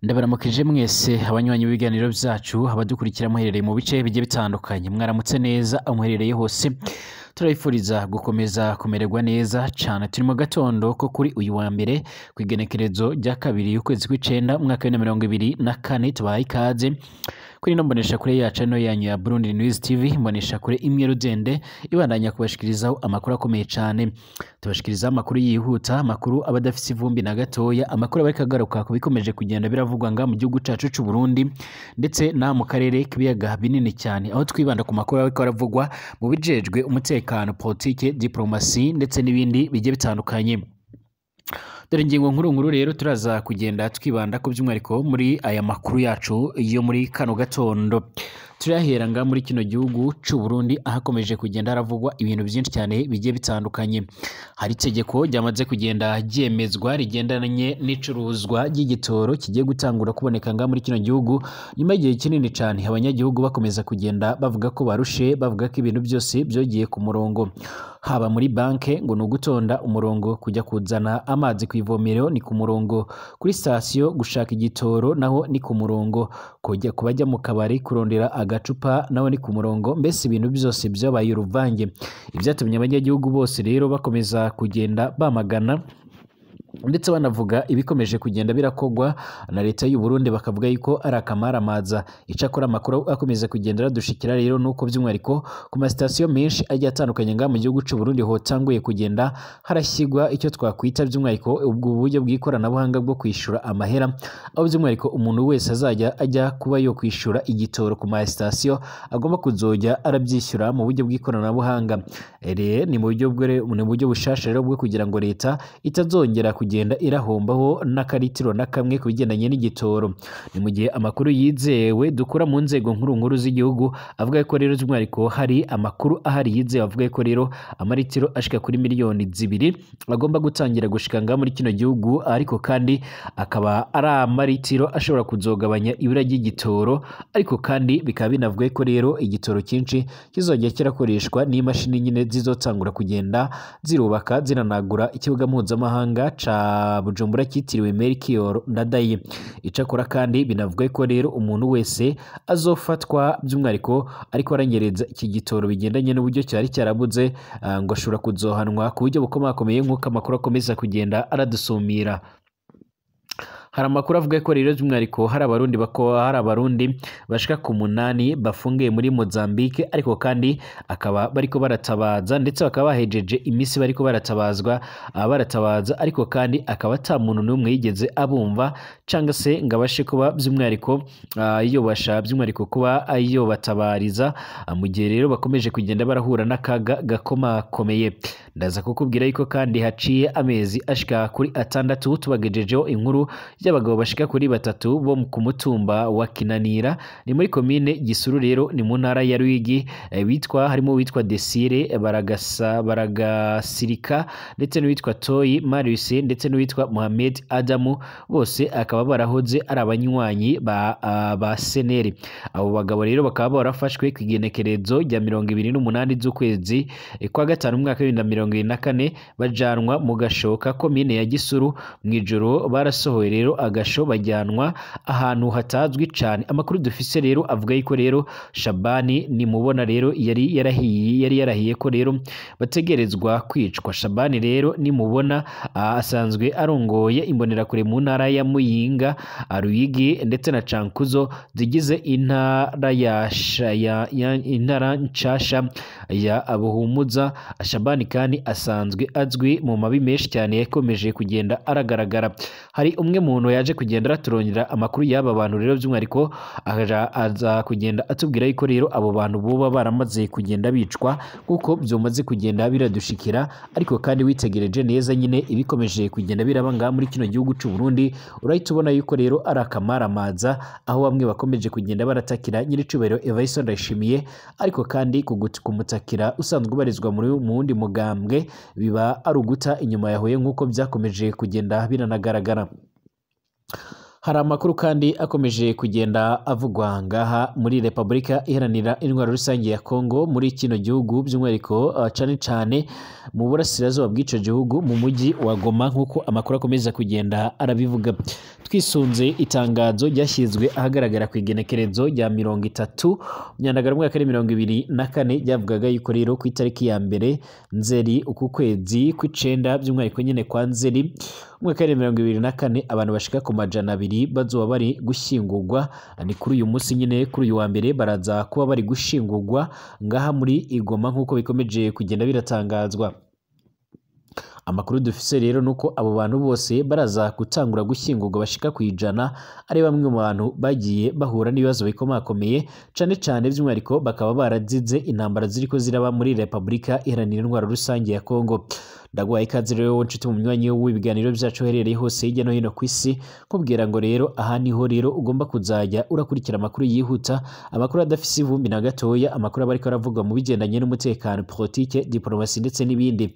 Ndabaramukije mwese abanywanyi b'ibiganiro byacu, abadukurikira muherereye mu bice bigiye bitandukanye, mwaramutse neza aho muherereye hose. Turabifuriza gukomeza kumererwa neza cyane. Turi mu gatondo ko kuri uyu wa mbere ku igenekerezo rya 2 ukwezi kw'icenda umwaka wa 2024. Tubahaye ikaze kuri ino mbonesha kure yacu ino yanyu ya Burundi News TV, mbonesha kure imwe rudende ibandanya kubashikirizaho amakuru akomeye cyane. Tubashikirizaho amakuru yihuta, amakuru aba adafise ivumbi na gatoya, amakuru aba ariko agaruka ku bikomeje kugenda biravugwa nga mu gihugu cacu c'u Burundi ndetse na mu karere k'ibiyaga binini cyane, aho twibanda ku makuru ariko aravugwa mu bijejwe umutekano, politike, diplomasi ndetse n'ibindi bigiye bitandukanye. Dore ingingo nkuru nkuru rero turaza kugenda twibanda ku by'umwihariko muri aya makuru yacu yo muri kano gatondo. Turahera nga muri kino gihugu c'u Burundi, ahakomeje kugenda haravugwa ibintu byinshi cyane bigiye bitandukanye. Hari itegeko ryamaze kugenda ryemezwa rigendanye n'icuruzwa ry'igitoro kigiye gutangura kuboneka nga muri kino gihugu nyuma y'igihe kinini cyane abanyagihugu bakomeza kugenda bavuga ko barushe, bavuga ko ibintu byose byogiye ku murongo. Haba muri banke ngo ni ugutonda umurongo, kujya kuzana amazi ku ivomero ni ku murongo, kuri sitasiyo gushaka igitoro naho ni ku murongo, kujya kubajya mu kabari kurondera agacupa naho ni ku murongo. Mbese ibintu byose byabaye uruvange, ibyatumye abanyagihugu bose rero bakomeza kugenda bamagana ndetse banavuga ibikomeje kugenda birakogwa na leta y'u Burundi, bakavuga yuko ari akamaramaza. Icakora amakuru akomeza kugenda aradushikira rero nuko by'umwihariko ku masitasiyo menshi agiye atandukanye nga mu gihugu c'u Burundi hotanguye kugenda harashyirwa icyo twakwita by'umwihariko ubwo buryo bw'ikoranabuhanga bwo kwishura amahera, aho by'umwihariko umuntu wese azajya ajya kuba yo kwishura igitoro ku masitasiyo agomba kuzojya arabyishyura mu buryo bw'ikoranabuhanga. Ni mu buryo bushasha rero bwo kugira ngo leta itazongera kugenda irahombaho n'akaritiro na kamwe ku bigendanye n'igitoro. Ni mu gihe amakuru yizewe dukura mu nzego nkuru nkuru z'igihugu avuga ko rero by'umwihariko hari amakuru ahari yizewe avuga ko rero amaritiro ashika kuri miliyoni 2 agomba gutangira gushika nga muri kino gihugu, ariko kandi akaba ari amaritiro ashobora kuzogabanya ibura ry'igitoro, ariko kandi bikaba binavuga ko rero igitoro cyinshi kizojya kirakoreshwa n'imashini nyine zizotangura kugenda zirubaka zinanagura ikibuga mpuzamahanga ca Bujumbura cyitiriwe Melchior Ndadaye. Icakora kandi binavuga ko rero umuntu wese azofatwa by'umwihariko ariko aranyereza iki gitoro bigendanye n'uburyo cyari cyarabuze ngo ashobora kuzohanwa ku buryo bukomakomeye nk'uko amakuru akomeza kugenda aradusumira. Hari amakuru avuga ko rero by'umwihariko hari abarundi bashika ku 8 bafungiye muri Mozambique, ariko kandi akaba bariko baratabaza ndetse bakaba bahejeje iminsi bariko baratabazwa baratabaza, ariko kandi akaba ata muntu n'umwe yigeze abumva cyangwa se ngo abashe kuba by'umwihariko yobasha by'umwihariko kuba ayobatabariza, mu gihe rero bakomeje kugenda barahura n'akaga gakomakomeye. Ndaza kukubwira yuko kandi haciye amezi ashika kuri 6 tubagejejeho inkuru y'abagabo bashika kuri 3 bo ku mutumba wa Kinanira, ni muri komine Gisuru rero ni mu ntara ya Ruyigi, bitwa harimo witwa Desire Baragasirika ndetse n'uwitwa Toyi Marius ndetse n'uwitwa Mohamed Adamu, bose akaba barahoze ari abanywanyi ba Seneri. Abo bagabo rero bakaba barafashwe ku igenekerezo rya 28 z'ukwezi kwa 5 umwaka wa 2024 bajanwa mu gashoka komine ya Gisuru. Mwijoro barasohoye rero agasho bajyanwa ahantu hatazwi cyane. Amakuru dufise rero avuga yuko rero Shabani nimubona rero yari yarahiye ko rero bategerezwa kwicwa. Shabani rero nimubona asanzwe arongoye imbonerakure mu ntara ya Muyinga, Ruyigi ndetse na Cankuzo zigize intara ya intara nshasha ya Abuhumuza. Shabani kandi asanzwe azwi mu mabi menshi cyane yakomeje kugenda aragaragara. Hari umwe muntu yaje kugenda araturongera amakuru y'aba bantu rero by'umwihariko aza kugenda atubwira yuko rero abo bantu boba baramaze kugenda bicwa kuko byomaze kugenda biradushikira, ariko kandi witegereje neza nyine ibikomeje kugenda biraba nga muri kino gihugu c'u Burundi urahita ubona yuko rero ari akamaramaza, aho bamwe bakomeje kugenda baratakira nyiricubahiro Evariste Ndayishimiye, ariko kandi kumutakira usanzwe ubarizwa muri mu wundi mugambwe biba ari uguta inyuma yahuye nk'uko byakomeje kugenda biranagaragara. Hari amakuru kandi akomeje kugenda avugwa ngaha muri Repubulika Iharanira Intwaro Rusange ya Kongo, muri kino gihugu by'umwihariko cane cane mu burasirazuba bw'ico gihugu mu mujyi wa Goma, nk'uko amakuru akomeza kugenda arabivuga. Twisunze itangazo ryashyizwe ahagaragara ku igenekerezo rya 30 Nyandagara umwaka wa 2024, ryavugaga yuko rero ku itariki ya 1 Nzeri uku kwezi kw'icenda, by'umwihariko nyene kwa Nzeri umwaka wa 2024, abantu bashika ku 200 bazoba bari gushyingurwa. Ni kuri uyu munsi nyine, kuri uyu wa mbere baraza kuba bari gushingurwa ngaha muri Igoma, nk'uko bikomeje kugenda biratangazwa. Amakuru dufise rero nuko abo bantu bose baraza gutangura gushyingurwa bashika ku 100, ari bamwe mu bantu bagiye bahura n'ibibazo bikomakomeye cane cane, by'umwihariko bakaba barazize intambara ziriko ziraba muri Repubulika Iharanira Intwaro Rusange ya Kongo. Ndaguhaye ikaze rero nshuti mu myanya w'ibiganiro byacu uherereye hose hirya no hino ku isi, nkubwira ngo rero aha niho rero ugomba kuzajya urakurikira amakuru yihuta, amakuru adafise ivumbi na gatoya, amakuru aba ariko aravugwa mu bigendanye n'umutekano, politike, diplomasi ndetse n'ibindi.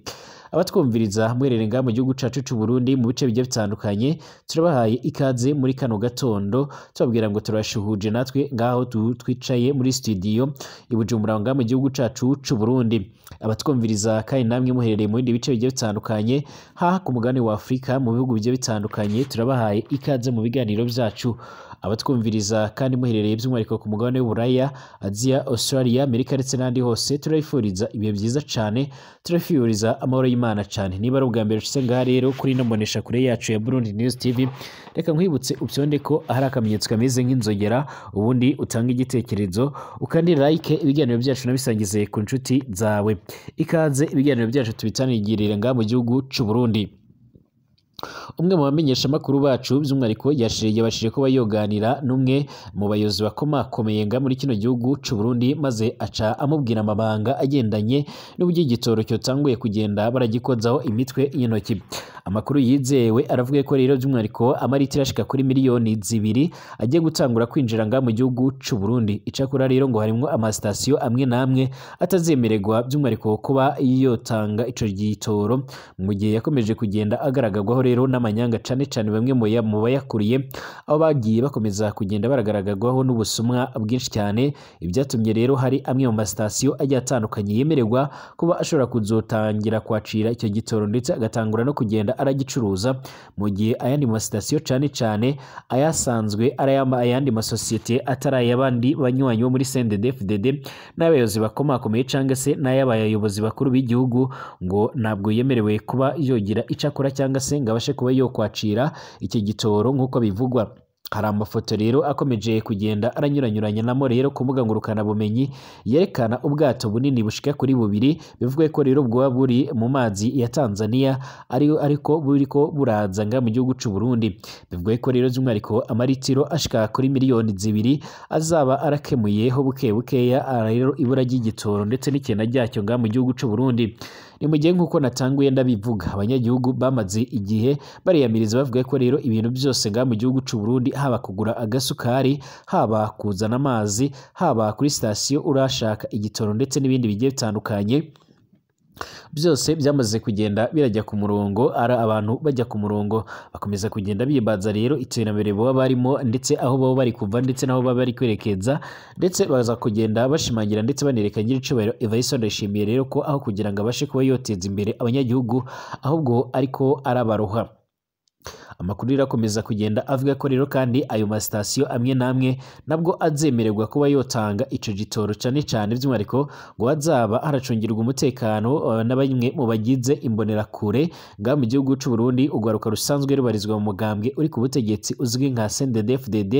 Abatwumviriza mwerere ngaha mu gihugu cacu c'u Burundi mu bice bigiye bitandukanye, turabahaye ikaze muri kano gatondo, tubabwira ngo turashuhuje natwe ngaho twicaye muri studio i Bujumbura ngaha mu gihugu cacu c'u Burundi. Abatwumviriza kandi namwe muherereye mu bindi bice bigiye bitandukanye ha ku mugabane wa Afrika mu bihugu bigiye bitandukanye, turabahaye ikaze mu biganiro byacu. Abatwumviriza kandi muherereye by'umwihariko ku mugabane w'Uburaya, Aziya, Australia, Amerika ndetse n'ahandi hose, turabifuriza ibihe byiza cane, turabifuriza amahoro y'Imana cane. Niba ari ubwa mbere ushitse ngaha rero kuri ino mbonesha kure yacu ya Burundi News TV, reka nkwibutse upyonde ko hari akamenyetso kameze nk'inzogera, ubundi utange igitekerezo, ukandi like ibiganiro byacu nabisangize ku nshuti zawe. Ikaze ibiganiro byacu tubitanigirire ngaha mu gihugu c'u Burundi. Umwe mu bamenyeshamakuru bacu by'umwihariko yabashije kuba yoganira n'umwe mu bayobozi bakomakomeye nga muri kino gihugu c'u Burundi, maze aca amubwira amabanga agendanye n'uburyo igitoro cyotanguye kugenda baragikozaho imitwe y'intoki. Amakuru yizewe aravuga ko rero by'umwihariko amaritiro ashika kuri miliyoni 2 agiye gutangura kwinjira nga mu gihugu c'u Burundi. Icakora rero ngo harimwo amasitasiyo amwe n'amwe atazemererwa by'umwihariko kuba yotanga ico gitoro, mu gihe yakomeje kugenda agaragagwaho rero n'amanyanga cane cane bamwe mu bayakuriye, aho bagiye bakomeza kugenda baragaragagwaho n'ubusumwa bwinshi cyane. Ibyatumye rero hari amwe mu masitasiyo agiye atandukanye yemererwa kuba ashobora kuzotangira kwacira icyo gitoro ndetse agatangura no kugenda aragicuruza, mu gihe ayandi masitasiyo cane cane ayasanzwe ayandi masosiyete atari ay'abandi banywanyi bo muri CNDD-FDD n'abayobozi bakomakomeye cyangwa se n'ay'abayobozi bakuru b'igihugu, ngo ntabwo yemerewe kuba yogira icyo akora cyangwa se ngo abashe kuba yokwacira icyo gitoro nk'uko bivugwa. Hari amafoto rero akomeje kugenda aranyuranyuranya namo rero ku mbuga ngurukanabumenyi yerekana ubwato bunini bushika kuri bubiri, bivuga ko rero bwoba buri mu mazi ya Tanzania ariko buriko buraza nga mu gihugu c'u Burundi. Bivuga ko rero by'umwihariko amaritiro ashika kuri miliyoni 2 azaba arakemuyeho buke bukeya rero ibura ry'igitoro ndetse n'ikena ryacyo nga mu gihugu c'u Burundi. Ni mu gihe nk'uko natanguye ndabivuga, abanyagihugu bamaze igihe bariyamiriza bavuga ko rero ibintu byose nga mu gihugu c'u Burundi, haba kugura agasukari, haba kuzana amazi, haba kuri sitasiyo urashaka igitoro ndetse n'ibindi bigiye bitandukanye, byose byamaze kugenda birajya ku murongo, ari abantu bajya ku murongo bakomeza kugenda bibaza rero iterambere baba barimo ndetse aho baba bari kuva ndetse n'aho baba bari kwerekeza, ndetse baza kugenda bashimangira ndetse banereka nyir'icubahiro Evariste Ndayishimiye rero ko aho kugira ngo abashe kuba yoteza imbere abanyagihugu ahubwo ariko arabaroha. Amakuru irakomeza kugenda avuga ko rero kandi ayo masitasiyo amwe n'amwe nabwo azemererwa kuba yotanga ico gitoro cane cane by'umwihariko ngo azaba haracungirwa umutekano na bamwe mu bagize imbonerakure nga mu gihugu c'u Burundi, urwaruka rusanzwe rubarizwa mu mugambwe uri ku butegetsi uzwi nka CNDD-FDD.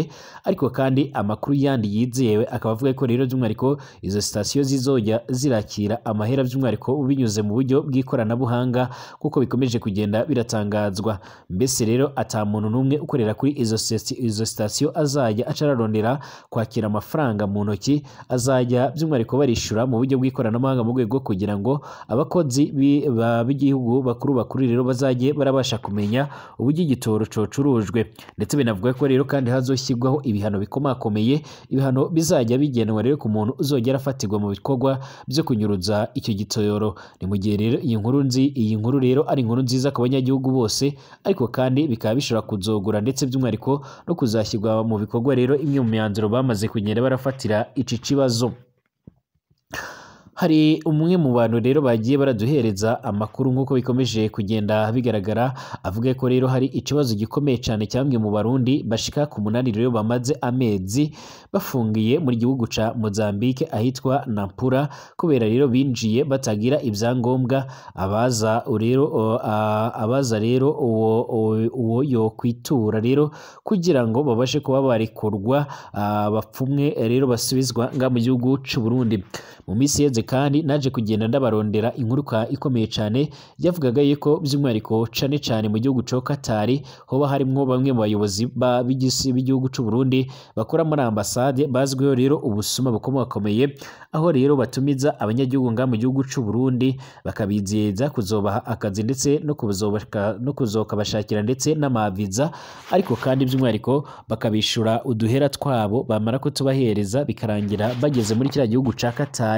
Ariko kandi amakuru yandi yizewe akaba avuga ko rero by'umwihariko izo sitasiyo zizojya zirakira amahera by'umwihariko binyuze mu buryo bw'ikoranabuhanga kuko bikomeje kugenda biratangazwa. Mbese rero ata muntu n'umwe ukorera kuri izo sitasiyo azajya acararondera kwakira amafaranga mu ntoki, azajya by'umwihariko barishura mu buryo bw'ikoranabuhanga mu rwego kugira ngo abakozi b'igihugu bakuru rero bazajye barabasha kumenya uburyo igitoro cocurujwe. Ndetse binavuga ko rero kandi hazoshyirwaho ibihano bikomakomeye, ibihano bizajya bigenwa rero ku muntu uzogera afatirwa mu bikorwa byo kunyuruza icyo gitoro. Ni mu gihe rero iyi nkuru rero ari inkuru nziza ku banyagihugu bose, ariko kandi bikaba bishobora kuzogura ndetse by'umwihariko no kuzashyirwa mu bikorwa rero imwe mu myanzuro bamaze kugenda barafatira iki kibazo. Hari umwe mu bantu rero bagiye baraduhereza amakuru nk'uko bikomeje kugenda bigaragara, avuga ko rero hari ikibazo gikomeye cyane cyamwe mu Barundi bashika ku 8 rero bamaze amezi bafungiye muri gihugu ca Mozambique ahitwa Nampula, kubera rero binjiye batagira ibyangombwa. Abaza rero uwo yo kwitura rero kugira ngo babashe kuba barekurwa, bapfumwe rero basubizwa nga mu gihugu c'u Burundi. Mu minsi yeze kandi naje kugenda ndabarondera inkuru ikomeye cyane yavugaga yuko by'umwihariko cane cane mu gihugu cyo Qatar hoba harimwo bamwe mu bayobozi b'igihugu c'u Burundi bakora muri ambasade bazwiho rero ubusuma bukomakomeye, aho rero batumiza abanyagihugu nga mu gihugu c'u Burundi bakabizeza kuzobaha akazi ndetse no kuzokabashakira ndetse n'amaviza, ariko kandi by'umwihariko bakabishura uduhera twabo, bamara kutubahereza bikarangira bageze muri kiriya gihugu ca Qatar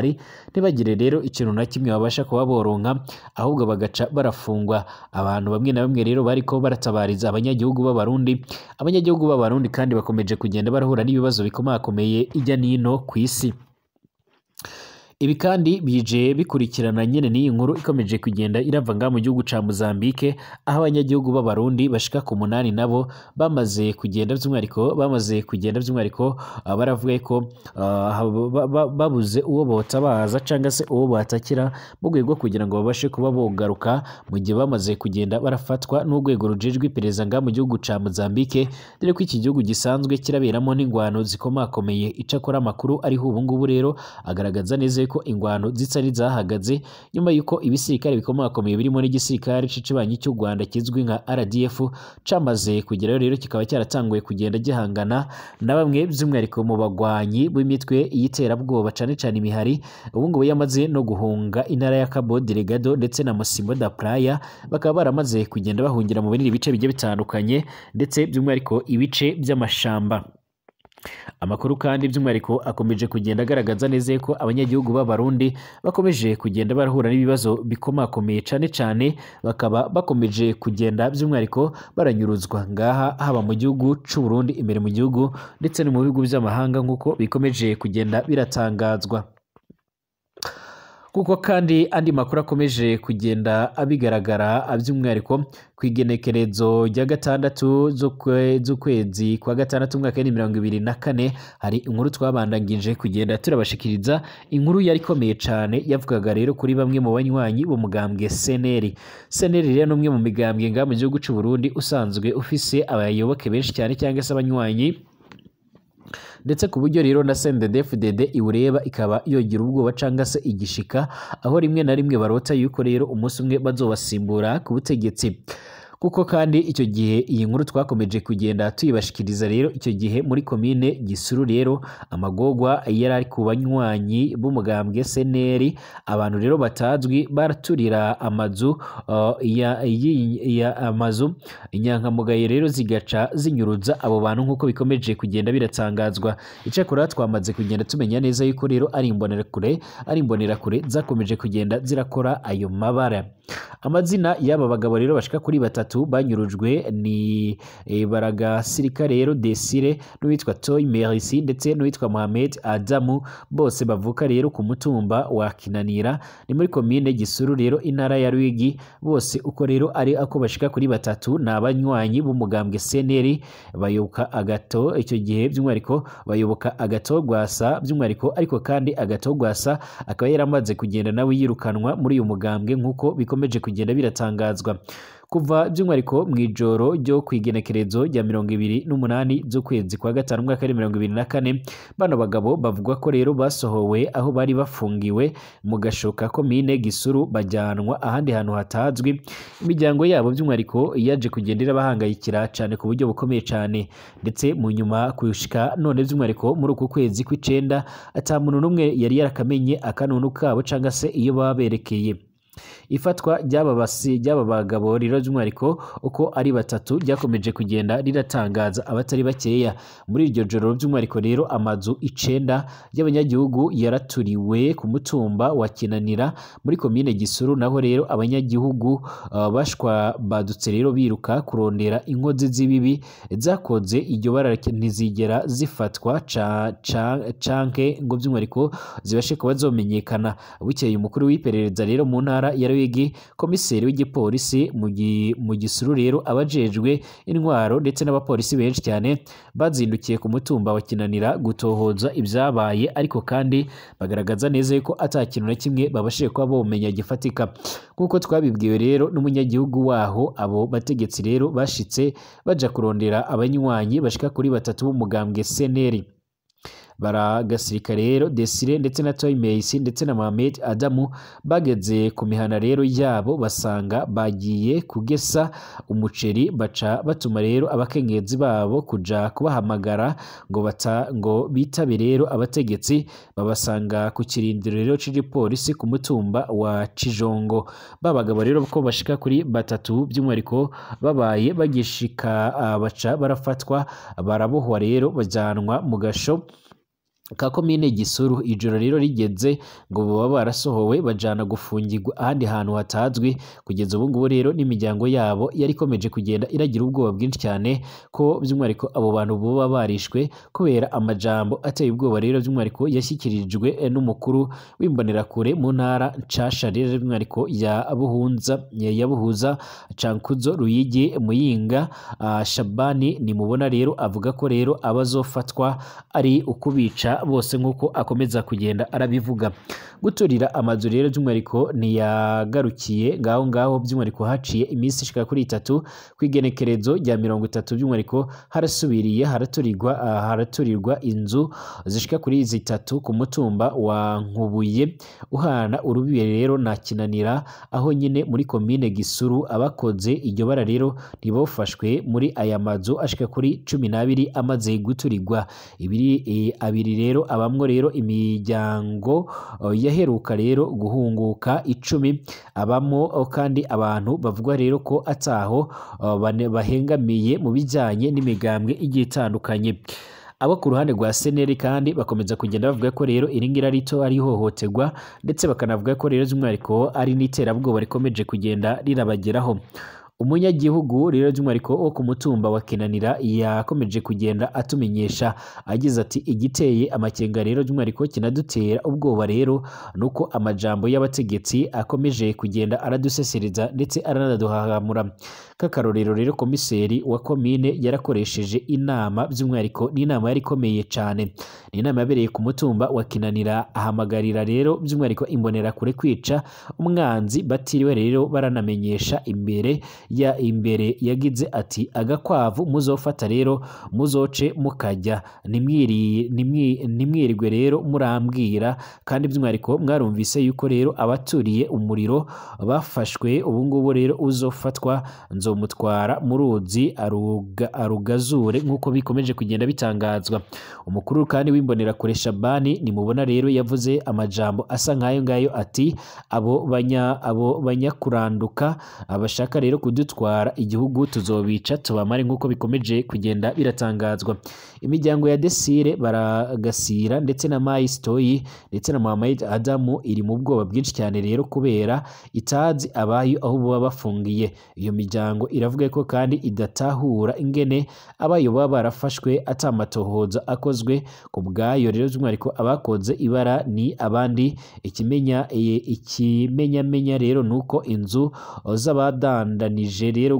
ntibagire rero ikintu na kimwe babasha kuba boronka, ahubwo bagaca barafungwa. Abantu bamwe na bamwe rero bariko baratabariza abanyagihugu b'Abarundi. Abanyagihugu b'Abarundi kandi bakomeje kugenda barahura n'ibibazo bikomakomeye ijya nino ku isi. Ibi kandi bije bikurikirana nyene n'iyi nkuru ikomeje kugenda irava nga mu gihugu ca Mozambique, aho abanyagihugu b'Abarundi bashika ku 8 nabo bamaze kugenda by'umwihariko baravuga ko babuze uwo botabaza cyangwa se uwo batakira mu rwego kugira ngo babashe kuba bogaruka, mu gihe bamaze kugenda barafatwa n'urwego rujejwe iperereza nga mu gihugu ca Mozambique, dore ko iki gihugu gisanzwe kiraberamo n'ingwano zikomakomeye. Icakora amakuru ariho ubu ngubu rero agaragaza neza ko ingwano zitsari zahagaze nyuma yuko ibisirikare bikomakomeye birimo n'igisirikare c'ikibanyi cy'u Rwanda kizwi nka RDF camaze kugerayo rero kikaba cyaratanguye kugenda gihangana na bamwe by'umwihariko mu bagwanyi b'imitwe y'iterabwoba cane cane imihari ubu ngubu yamaze no guhunga intara ya Cabo Delgado ndetse na Mocimboa da Praia, bakaba baramaze kugenda bahungira mu bindi bice bigiye bitandukanye ndetse by'umwihariko ibice by'amashamba. Amakuru kandi by'umwihariko akomeje kugenda agaragaza neza ko abanyagihugu b'Abarundi bakomeje kugenda barahura n'ibibazo bikomakomeye cane cane, bakaba bakomeje kugenda by'umwihariko baranyuruzwa ngaha haba mu gihugu c'u Burundi imbere mu gihugu ndetse no mu bihugu by'amahanga nk'uko bikomeje kugenda biratangazwa. Kuko kandi andi makuru akomeje kugenda abigaragara by'umwihariko ku igenekerezo rya 6 z'ukwezi kwa 6 umwaka wa 2024, hari inkuru twabandangije kugenda turabashikiriza, inkuru yari ikomeye cyane yavugaga rero kuri bamwe mu banywanyi b'umugambwe CNL. CNL rero n'umwe mu migambwe nga mu gihugu c'u Burundi usanzwe ufise abayoboke benshi cyane cyangwa se abanywanyi, ndetse ku buryo rero na CNDD-FDD iwureba ikaba yogira ubwoba cyangwa se igishika, aho rimwe na rimwe barota yuko rero umunsi umwe bazobasimbura ku butegetsi. Kuko kandi icyo gihe iyi nkuru twakomeje kugenda tuyibashikiriza rero icyo gihe muri komine Gisuru rero amagogwa yari ari ku banywanyi b'umugambwe CNL, abantu rero batazwi baraturira amazu amazu inyankamugayo rero zigaca zinyuruza abo bantu nk'uko bikomeje kugenda biratangazwa. Icyakora twamaze kugenda tumenya neza yuko rero ari imbonerakure zakomeje kugenda zirakora ayo mabara. Amazina y'aba bagabo rero bashika kuri 3 banyurujwe ni Baragasirika rero Desire n'uwitwa Toy Merci ndetse n'uwitwa Mohamed Adamu, bose bavuka rero ku mutumba wa Kinanira ni muri komine Gisuru rero intara ya Rwigi. Bose uko rero ari ako bashika kuri 3 ni abanywanyi b'umugambwe CNL bayoboka Agato icyo gihe by'umwihariko bayoboka Agato Rwasa by'umwihariko, ariko kandi Agato Rwasa akaba yaramaze kugenda nawe yirukanwa muri uyu mugambwe nk'uko bikomeje kugenda biratangazwa. Kuva by'umwihariko mu ijoro ryo kwigenekerezo rya 28 z'ukwezi kwa 5 umwaka wa 2024, bano bagabo bavuga ko rero basohowe aho bari bafungiwe mu gashoka komine Gisuru bajyanwa ahandi hantu hatazwi. Imiryango yabo by'umwihariko yaje kugendera bahangayikira cyane ku buryo bukomeye cyane, ndetse mu nyuma kushika none by'umwihariko muri uku kwezi kw'icenda ata muntu n'umwe yari yarakamenye akanunu kabo cyangwa se iyo baberekeye. Ifatwa ry'aba bagabo rero by'umwihariko uko ari batatu ryakomeje kugenda riratangaza abatari bakeya. Muri iryo joro by'umwihariko rero amazu 9 y'abanyagihugu yaraturiwe ku mutumba wa Kinanira muri komine Gisuru, naho rero abanyagihugu bashwa badutse rero biruka kurondera inkozi z'ibibi zakoze iryo bara ntizigera zifatwa canke ngo by'umwihariko zibashe kuba zomenyekana. Bukeye umukuru w'iperereza rero mu ntara ya Ruyigi, komiseri w'igipolisi mu Gisuru rero abajejwe intwaro ndetse n'abapolisi benshi cyane bazindukiye ku mutumba wa Kinanira gutohoza ibyabaye, ariko kandi bagaragaza neza yuko ata kintu na kimwe babashije kuba bomenya gifatika. Nk'uko twabibwiwe rero n'umunyagihugu waho, abo bategetsi rero bashitse baja kurondera abanywanyi bashika kuri 3 b'umugambwe CNL. Baragasirika rero Desire ndetse na Toy Macy ndetse na Mohamed Adamu bageze ku mihana rero yabo basanga bagiye kugesa umuceri, baca batuma rero abakenyezi babo kuja kubahamagara ngo bitabe rero abategetsi, babasanga ku kirindiro rero c'igipolisi ku mutumba wa Cijongo. Babagabo rero ko bashika kuri 3 by'umwihariko babaye bagishika baca barafatwa barabohwa rero bajanwa mu gasho ka komine Gisuru. Ijoro rero rigeze ngo baba barasohowe bajana gufungirwa ahandi hantu hatazwi. Kugeza ubu ngubu rero n'imiryango yabo yari ikomeje kugenda iragira ubwoba bwinshi cyane ko by'umwihariko abo bantu boba barishwe kubera amajambo ateye ubwoba rero by'umwihariko yashyikirijwe n'umukuru w'imbonerakure mu ntara nshasha rero by'umwihariko ya Buhuza Cankuzo Ruyigi Muyinga Shabani Nimubona rero avuga ko rero abazofatwa ari ukubica bose nk'uko akomeza kugenda arabivuga. Guturira amazu rero by'umwihariko ntiyagarukiye ngaho ngaho, by'umwihariko haciye iminsi ishika kuri 3 kw'igenekerezo rya 30 by'umwihariko harasubiriye haraturirwa inzu zishika kuri 3 ku mutumba wa Nkubuye uhana urubibe rero na Kinanira, aho nyine muri komine Gisuru. Abakoze iryo bara rero ntibofashwe muri aya mazu ashika kuri 12 amaze guturirwa. Abiri rero abamwo rero imiryango yaheruka rero guhunguka 10 abamo kandi abantu bavugwa rero ko ataho bahengamiye mu bijyanye n'imigambwe igiye itandukanye. Abo ku ruhande rwa CNL kandi bakomeza kugenda bavuga ko rero iringira rito ari ihohoterwa, ndetse bakanavuga ko rero by'umwihariko ari n'iterabwoba rikomeje kugenda rirabageraho. Umunyagihugu rero by'umwihariko wo ku mutumba wa Kinanira yakomeje kugenda atumenyesha agize ati igiteye amakenga rero by'umwihariko kinadutera ubwoba rero nuko amajambo y'abategetsi akomeje kugenda aradusesereza ndetse aranaduhahamura. Kakarorero rero komiseri wa komine yarakoresheje inama by'umwihariko, n'inama yari ikomeye cyane, ni inama yabereye ku mutumba wa Kinanira, ahamagarira rero by'umwihariko imbonerakure kwica umwanzi batiriwe rero baranamenyesha imbere ya imbere. Yagize ati agakwavu muzofata rero muzoce mukajya, nimwirirwe rero murambwira. Kandi by'umwihariko mwarumvise yuko rero abaturiye umuriro bafashwe, ubu ngubu rero uzofatwa nzomutwara mu ruzi arugazure nk'uko bikomeje kugenda bitangazwa. Umukuru kandi w'imbonerakure Shabani Nimubona rero yavuze amajambo asa nk'ayo ngayo ati abo banyakuranduka abashaka rero kudutwara igihugu tuzobica tubamare, nk'uko bikomeje kugenda biratangazwa. Imiryango ya Desire Baragasira ndetse na Mayistoyi ndetse na Mohamed Adamu iri mu bwoba bwinshi cyane rero kubera itazi abayo aho baba bafungiye. Iyo miryango iravuga ko kandi idatahura ingene abayo baba barafashwe atamatohoza akozwe ku bwayo rero by'umwihariko abakoze ibara ni abandi. Ikimenyamenya rero nuko inzu z'abadandanije rero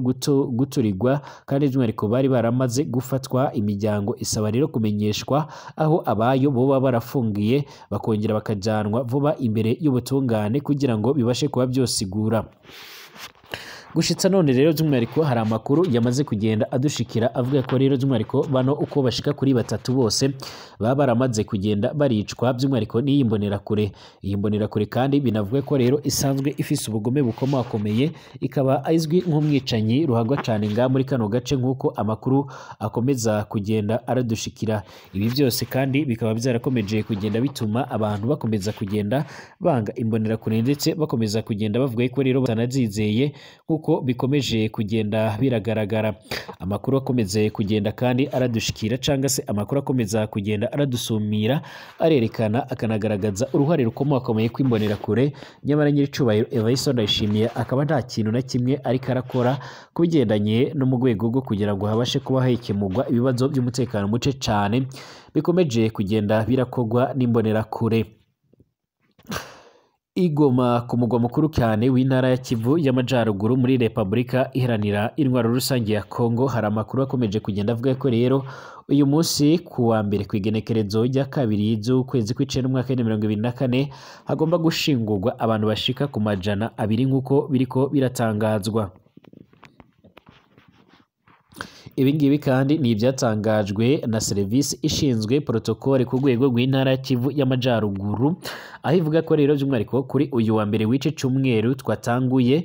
guturirwa kandi by'umwihariko bari baramaze gufatwa. Imiryango isaba rero kumenyeshwa aho abayo boba barafungiye bakongera bakajyanwa vuba imbere y'ubutungane kugira ngo bibashe kuba byosigura. Gushitsa none rero by'umwihariko hari amakuru yamaze kugenda adushikira avuga ko rero by'umwihariko bano uko bashika kuri batatu bose baba baramaze kugenda baricwa by'umwihariko n'iyi mbonerakure. Iyi mbonerakure kandi binavuga ko rero isanzwe ifise ubugome bukomakomeye, ikaba izwi nk'umwicanyi ruhagwa cane nga muri kano gace nk'uko amakuru akomeza kugenda aradushikira. Ibi byose kandi bikaba byarakomeje kugenda bituma abantu bakomeza kugenda banga imbonerakure ndetse bakomeza kugenda bavuga ko rero batanazizeye nk'uko bikomeje kugenda biragaragara. Amakuru akomeze kugenda kandi aradushikira cyangwa se amakuru akomeza kugenda aradusumira arerekana akanagaragaza uruhare rukomakomeye kw'imbonerakure, nyamara nyiricubahiro Evariste Ndayishimiye akaba nta kintu na kimwe ariko arakora ku bigendanye no mu rwego rwo kugira ngo habashe kuba hikemurwa ibibazo by'umutekano muce cyane bikomeje kugenda birakogwa n'imbonerakure. Igoma ku mugwa mukuru cyane w'intara ya Kivu y'Amajyaruguru muri Repubulika Iharanira Intwaro Rusange ya Kongo, hari amakuru akomeje kugenda avuga ko rero uyu munsi ku wa mbere ku igenekerezo rya 2 z'ukwezi kw'icenda umwaka wa 2024 hagomba gushingurwa abantu bashika ku 200 nk'uko biriko biratangazwa. Ibi ngibi kandi ni ibyatangajwe na serivisi ishinzwe protokole ku rwego rw'intara ya Kivu y'Amajyaruguru, aho ivuga ko rero by'umwihariko kuri uyu wa mbere w'ice cyumweru twatanguye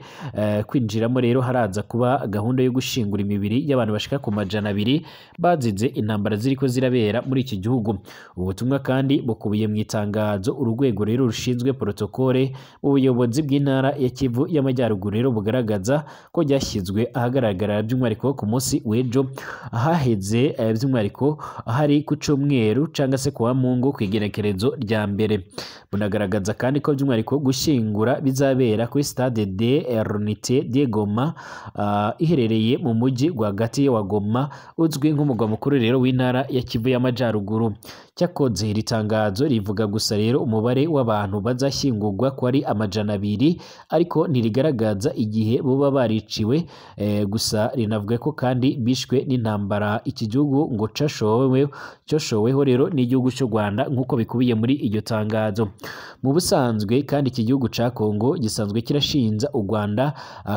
kwinjiramo rero haraza kuba gahunda yo gushingura imibiri y'abantu bashika ku 200 bazize intambara ziriko zirabera muri iki gihugu. Ubutumwa kandi bukubiye mu itangazo urwego rero rushinzwe protokole mu buyobozi bw'intara ya Kivu y'Amajyaruguru rero bugaragaza ko ryashyizwe ahagaragara by'umwihariko ku munsi w'ejo ahaheze by'umwihariko ahari ku cyumweru cyangwa se kuwa Mungu ku igenekerezo rya mbere. Bunagaragaza kandi ko by'umwihariko gushyingura bizabera kuri Stade de l'Unité de Goma iherereye mu mujyi rwagati wa Goma uzwi nk'umugwa mukuru rero w'intara ya Kivu y'Amajyaruguru. Cyakoze iri tangazo rivuga gusa rero umubare w'abantu bazashyingurwa ko ari 200, ariko ntirigaragaza igihe boba bariciwe, gusa rinavuga ko kandi bishwe n'intambara iki gihugu ngo cyoshoweho rero n'igihugu cy'u Rwanda nk'uko bikubiye muri iryo tangazo. Mu busanzwe kandi iki gihugu ca Kongo gisanzwe kirashinza u Rwanda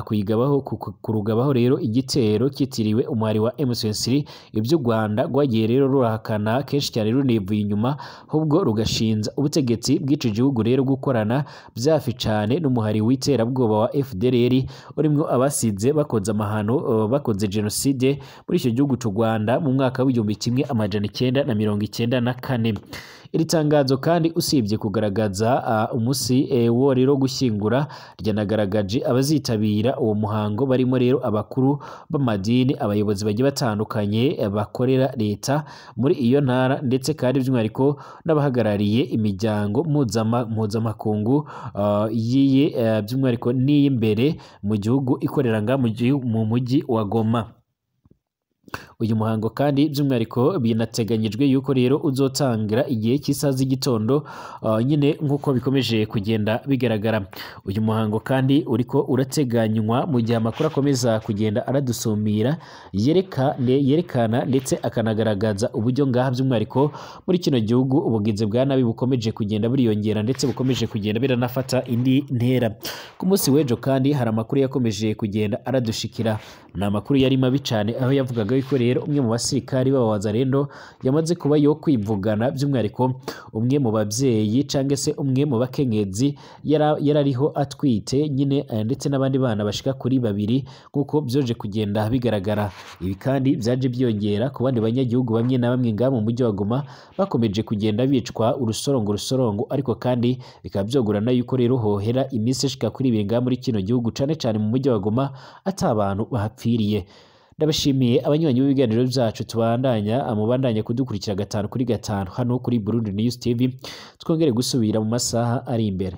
kuyigabaho kurugabaho rero igitero kitiriwe umwari wa M23, ibyo u Rwanda rwagiye rero rurahakana kenshi cyane runivuye inyuma, ahubwo rugashinza ubutegetsi bw'ico gihugu rero gukorana byafi cyane n'umuhari w'iterabwoba wa FDLR urimwo abasize bakoze amahano bakoze genocide muri icyo gihugu cy'u Rwanda mu mwaka w'1994. Iri tangazo kandi usibye kugaragaza umunsi wo rero gushyingura, ryanagaragaje abazitabira uwo muhango barimo rero abakuru b'amadini, abayobozi bagiye batandukanye bakorera leta muri iyo ntara, ndetse kandi by'umwihariko n'abahagarariye imiryango mpuzamakungu yiye by'umwihariko n'iy'imbere mu gihugu ikorera nga mu mujyi wa Goma. Uyu muhango kandi by'umwihariko binateganyijwe yuko rero uzotangira igihe cy'isaha z'igitondo nyine nk'uko bikomeje kugenda bigaragara. Uyu muhango kandi uriko urateganywa mu gihe amakuru akomeza kugenda aradusumira yerekana ndetse akanagaragaza uburyo ngaha by'umwihariko muri kino gihugu ubugizi bwa nabi bukomeje kugenda buriyongera ndetse bukomeje kugenda biranafata indi ntera. Ku munsi w'ejo kandi hari amakuru yakomeje kugenda aradushikira, ni amakuru yari mabi cyane aho yavugaga yuko rero umwe mu basirikari b'abawazarendo yamaze kuba yo kwivugana by'umwihariko umwe mu babyeyi cyangwa se umwe mu bakenyezi yarariho atwite nyine ndetse n'abandi bana bashika kuri 2 nk'uko byoje kugenda bigaragara. Ibi kandi byaje byiyongera ku bandi banyagihugu bamwe na bamwe ngaha mu mujyi wa Goma bakomeje kugenda bicwa urusorongo, ariko kandi bikaba byogorana yuko rero hohera iminsi ishika kuri 2 ngaha muri kino gihugu cane cane mu mujyi wa Goma atabantu bahapfiriye. Ndabashimiye abanywanyi b'ibiganiro byacu tubandanya amubandanya kudukurikira 5 kuri 5 hano kuri Burundi News TV. Twongere gusubira mu masaha ari imbere.